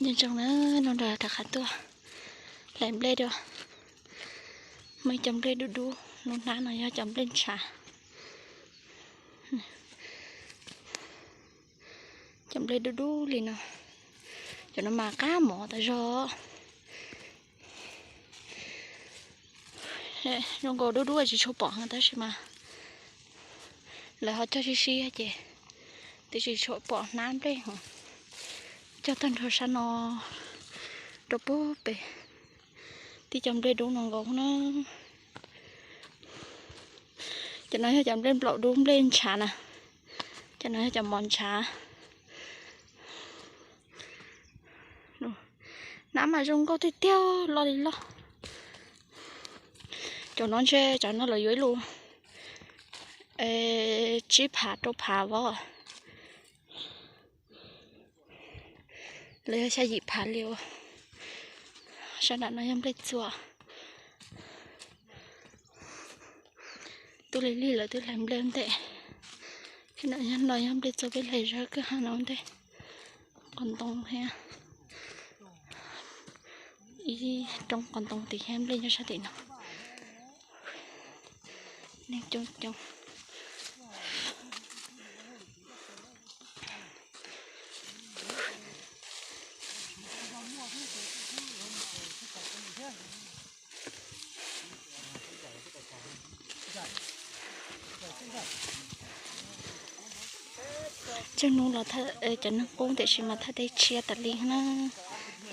Nyob zoo na, no rov qab tuaj hlais nplej dua. Muaj ib co nplej dub dub, lub hnab no yog cov nplej ntshav. Cov nplej dub dub li no, cov no mas qab mov tas zog. Zoo nkaus dub dub tsis tshua pom heev tab sis mas lawv ho cog sib sib ces twb tsis tshua pom hnab nplej heev. Cog tag nrho sab no rau puag pem, tib co nplej dub no nkaus na. Cov no yog cov nplej nplaum dub nplej ntshav na. Cov no yog cov mov ntshav. Hnab mas zoo nkauj tiag tiag, loj li loj. Cov no ntshe cov no lawv yuav ib lus tsib phav rau phav vov. Lawv yog xya yim phav li. Sab nram no yog nplej txua. Tub lig lig lawv twb hlais nplej ua ntej. Sab nram no yog nplej txua, peb hlais zog kwj ha no ua ntej. Qos ntoo thiab ib roob qos ntoo tim thiab nplej nyob sab tim no. Neeg coob coob. Tsawg hnub los cov neeg qub tiam sis mas thaj teb tshiab tas li na.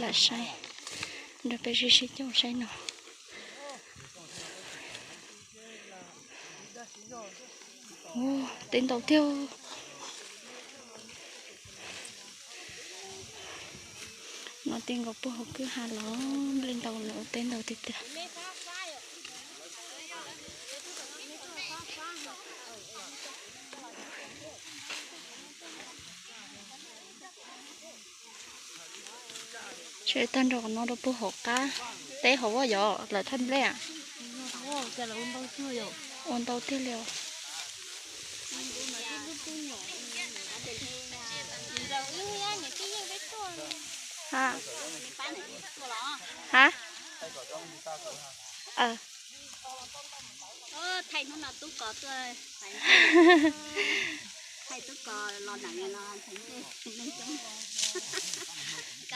Lam saib, nrog peb sib sib coj saib no. Teb ntau tiag. No tij nkaus puag hauv kwj ha los nplej ntau, teb ntau tiag tiag. Tsheb tag nrho no rau puag hauv qab teb hauv yog lawv thaj nplej. Ua ntau tiag li os. Ha?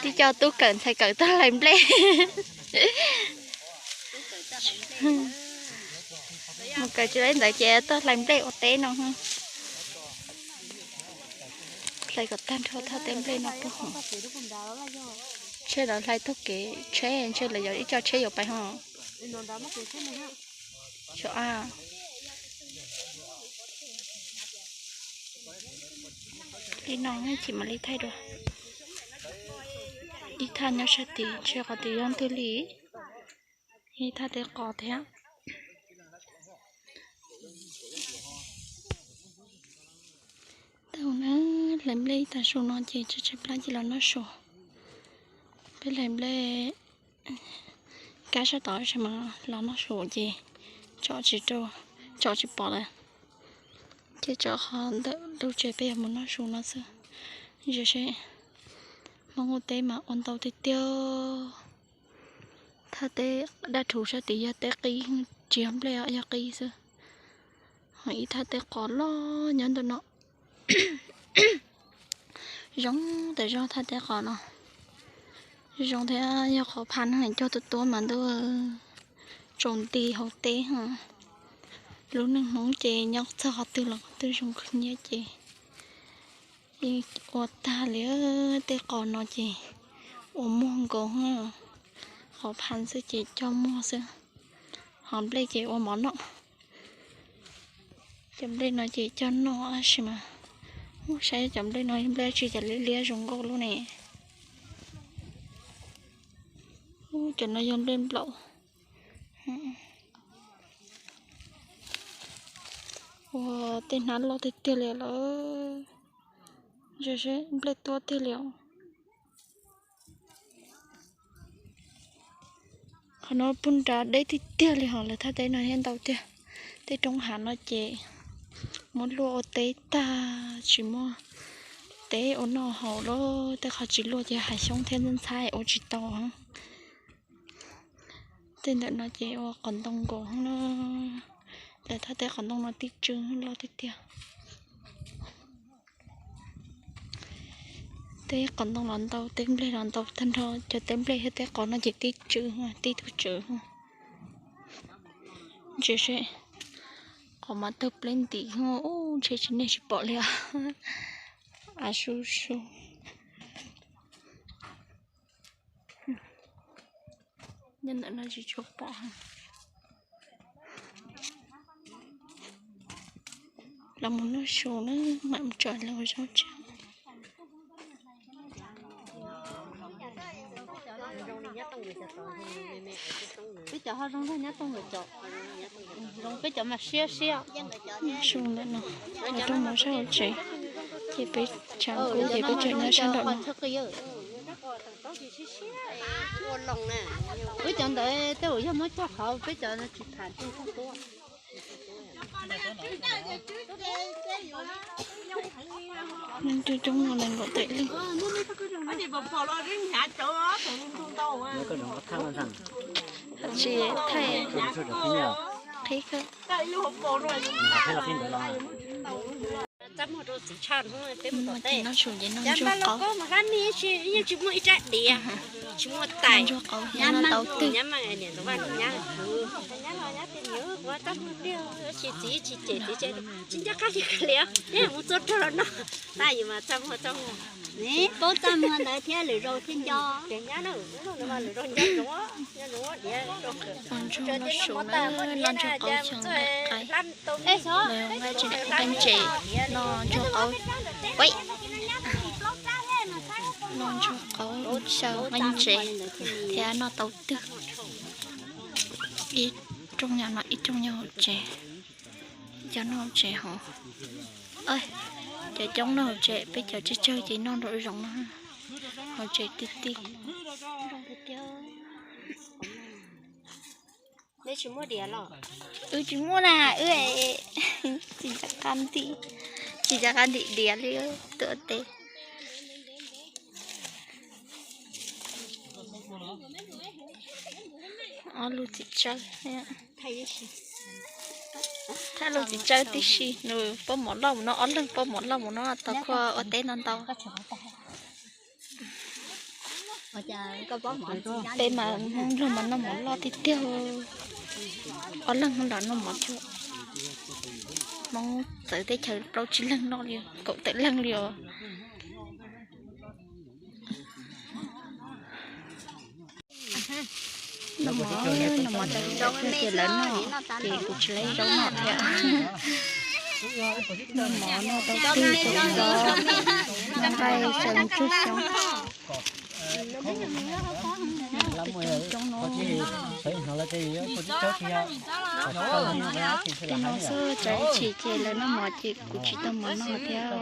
Tib co tub kawm ntxhais kawm tuaj hlais nplej. Mus kawm tsis laib ntawd ces tuaj hlais nplej ua teb no. Hlais kom tag nrho thaj teb nplej no puag hauv. Ntshe lawv hlais taug kev tsheb, ntshe lawv yuav ib co tsheb yuav pais ho. Xyov a. Li no chim mam li thaij dua. Ib thaj nyob sab tid, ntshe qhov tid yog ntwg li. Ib thaj teb qos thiab. Tau na, hlais nplej ib tag su no ces tshaib tshaib plab ces los noj su. Peb hlais nplej kab sab tod tab sis mas los noj su ces tsom tsis rau, tsom tsis pom lawm. Ces tsom qhov ntawm lub tsev peb yuav mus noj su no xwb. Zoo seb, Hmoob ua teb mas ua ntau tiag tiag. Thaj teb dab rhuv sab tid yog teb qib, tsis yog nplej os, yog qib xwb. Ho ib thaj teb qos loj nyob ntawm no. Zoo tas zog thaj teb qos no. Zoo thiab yog qhov pha neeg cog tuaj tuaj mas ntuj, tsaus nti hauv teb. Lub neej Hmoob ces nyob txog qhov twg los twb zoo kawg nyiab ces yeej ua tag li. Tej qos no ces ua muag nkaus, qos pha xwb ces cog muag xwb. Ho nplej ces ua mov noj. Cov nplej no ces cog noj tab sis mas, ub, saib cov nplej no yog nplej dab tsi cas liab liab zoo nkauj lub ne. Ub, cov no yog nplej nplaum. Ua tej hnab loj tiag tiag li lawm. Zoo seb nplej tuab tiag li os. Qhov no puag nrad deb tiag tiag li, ho lawv thaj teb no thiab ntau tiag. Tej roob hav no ces muab luaj ua teb tag, tsis muaj Teb ua noj haus lawm, tej qhov tsis luaj ces hav xyoob thiab ntxhab ntxhab ua tsis tau. Tej ntawm no ces ua qos ntoo nkaus na. Lawv thaj teb qos ntoo no tib tsw loj tiag tiag. Teb qos ntoo los ntau, teb nplej los ntau tag nrho, cov teb nplej thiab teb qos no ces tib tsw, tib tug tswv. Ntsia seb, qhov mas tawg pleb ntim, ub, ntshe tsis, nej tsis pom li os. Av su su. Nyob ntawm no tsis tshua pom. Los mus noj su na, mam mus tso los ua zaub tsev. Peb cov ho zoo nrog nyab tooj nkawd cov, zoo peb cov mas siab siab. Su ntawm no, ua rooj mus saib hauv tsev, ces peb tshav kub ces peb tseem nyob sab nraum no. Peb cov ntawd tej zaum yog muab coj qhov peb cov tsis tham. Coob coob no nees nkaum tawm leej. Tsis thaij qhib kawg. Noj su ces noj ntsuag qaub, tsis muaj tais, noj ntsuag qaub thiab noj tau twg. Paub txaj muag ntawd thiab lwm zaus thiab nco. Noj ntsuag noj su na, noj ntsuag qaub xyaw nqaij, nqaij ntses, noj ntsuag qaub, noj ntsuag qaub xyaw nqaij ntses thiab noj tau twg. Ib rooj nyob no, ib rooj nyob hauv tsev. Cov noj hauv tsev hov, cov coob noj hauv tsev, peb cov tsawg tsawg ces noj nraum zoov no, hauv tsev ti ti. Wb tsis muaj na, wb tsis nco qab ntim, tsis nco qab ntim diav li, tuaj teb. Ob lub txiv tsawb, thaj lub txiv tsawb tib si, nws pab mov loj mus no, ob leeg pab mov loj mus no, tau khuaj ua teb ntau ntau. Peb mas Hmoob luag mas noj mov loj tiag tiag, ob leeg los noj mov cuag Hmoob txawv teb chaws plaub tsib leeg noj li, kaum tawm leeg li os. Noj mov, noj mov tau ib zaub thiab ces lawv noj, ces kuv tsis tau ib zaub noj thiab. Noj mov noj tau twg ces noj nqaij xyaw ntsuag xyoob. Coob coob no, tej no xwb, tsam ib chim ces lawv noj mov ces kuv tsis tau mov noj thiab.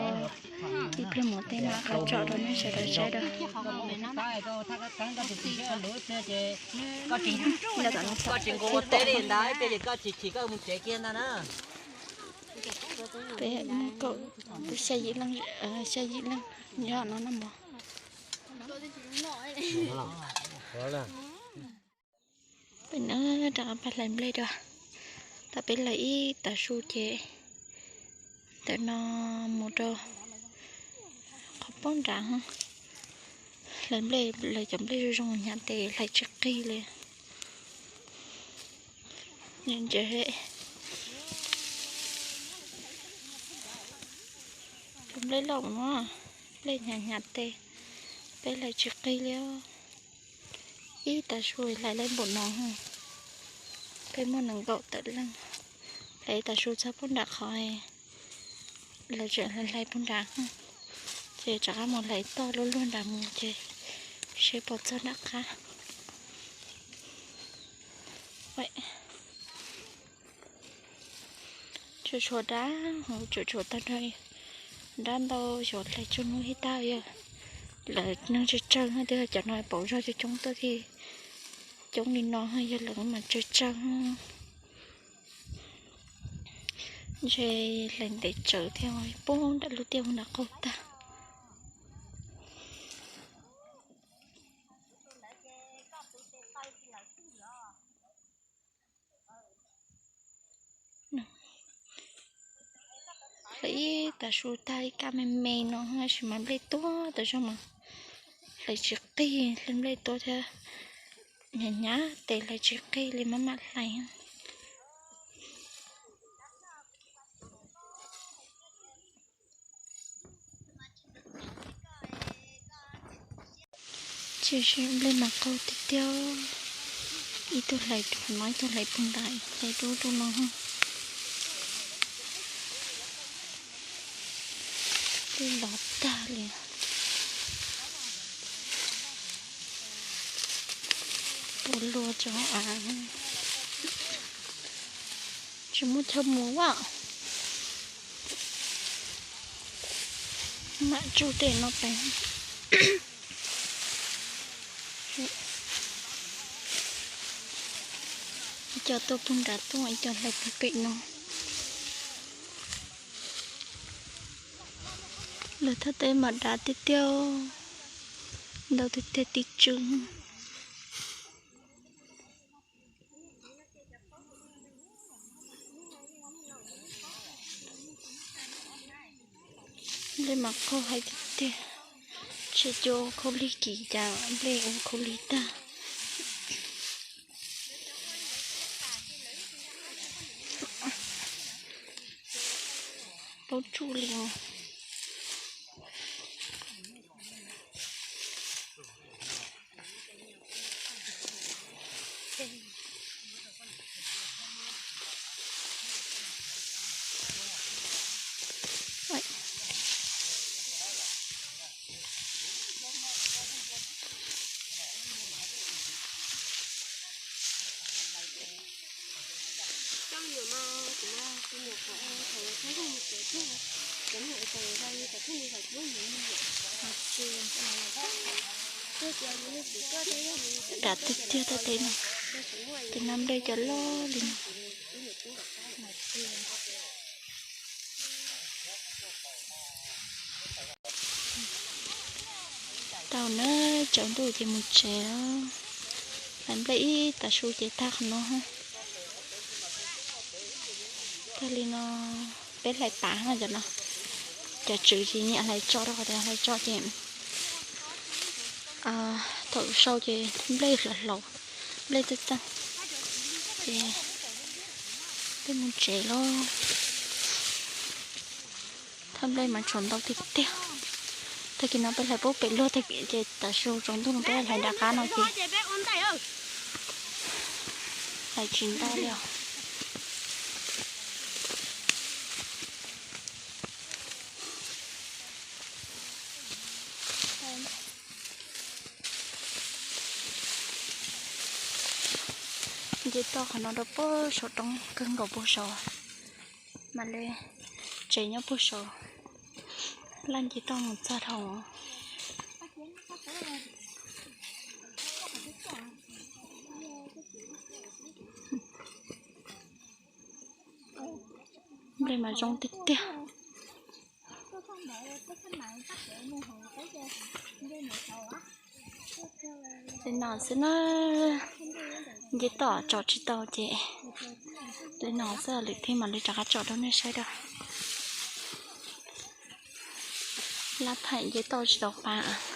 Ib pliag mus tej no qab tsom rau nej sawv daws saib rau. Peb kaum, xya yim leej, xya yim leej nyob no noj mov. Peb na rov qab pab hlais nplej dua, tau peb hlais ib tav su ces ntawm no mus rau qhov poob nrad. Hlais nplej, hlais cov nplej zoo zoo hnyav tes hlais tsis qig li. Ntsia, cov nplej loj no, nplej hnyav hnyav tes, peb hlais tsis qig li. Ib tav su hlais lawm npaum no, peb muaj nees nkaum tawm leej. Hlais ib tav su txog poob nram qhov, lawv tseem hlais hlais poob nrad, ces rov qab mus hlais toj luaj luaj nrad mus ces seb puas txog nram qab. Tsuas tshuav dab, tsuas tshuav tag nrho dab ntau, xyov hlais txog hnub ib tag yog lawv neeg tsawg tsawg no, twb cov no pauv zog coob coob tuaj thiab, coob li no yog lawv mas tsawg tsawg. Ntshe hlais ntev tsawv thiab, poob nram lub tiaj mus nram qaum tag. Lawv ib tav su tag ib kab me me no tab sis mas nplej tuab tas zog mas hlais tsis qig li, nplej tuab thiab hnyav hnyav tes hlais tsis qig li, maj mam hlais. Tsis, nplej mas qaug tiag tiag. Ib tug hlais rau no, ib tug hlais puag nrad, hlais rau rau no. Nplej lov tag li. Puas luag tso av, tsis muaj chaw mus a. Mam tsuj tej no pem. Ib co tuaj puag nrad tuaj, ib co hlais puag pem no. Lawv thaj teb mas dav tiag tiag, ntau tiag tiag, tib tsw. Nplej mas qaug heev tiag tiag, tsis cuag khaub lig, kis cas nplej ua khaub lig tag. Plaub tsuj li. Dav tiag tiag, thaj teb no, tes no nplej cov loj li no. Tau na, tsaus ntuj ces mus tsev. Hlais nplej ib tav su ces tag qhov no. Tag li no, peb hlais tas no cov no. Cov tswv ces nyiam hlais tso rau qhov tias hlais tso ces thaum sau ces nplej hlau hlau, nplej txeej txeej. Ces peb mus tsev lauj. Thaj nplej mas tshuav ntau tiag tiag. Tag kis no peb hlais pub pem luag, tag kis ces tav su tsaus ntuj no peb hlais nram qab no ces hlais tsis ntau li os. Nce toj qhov no rau puag saum roob kawg nkaus puag saud, mam li tsev nyob puag saud. Laj nce toj mus txog dhau. Nplej mas zoo tiag tiag. Li no xwb na, nce toj tso tsis tau ces li no xwb, lwm thij mam li rov qab tso rau nej saib dua. Lab thaim nce toj tsis tau qab.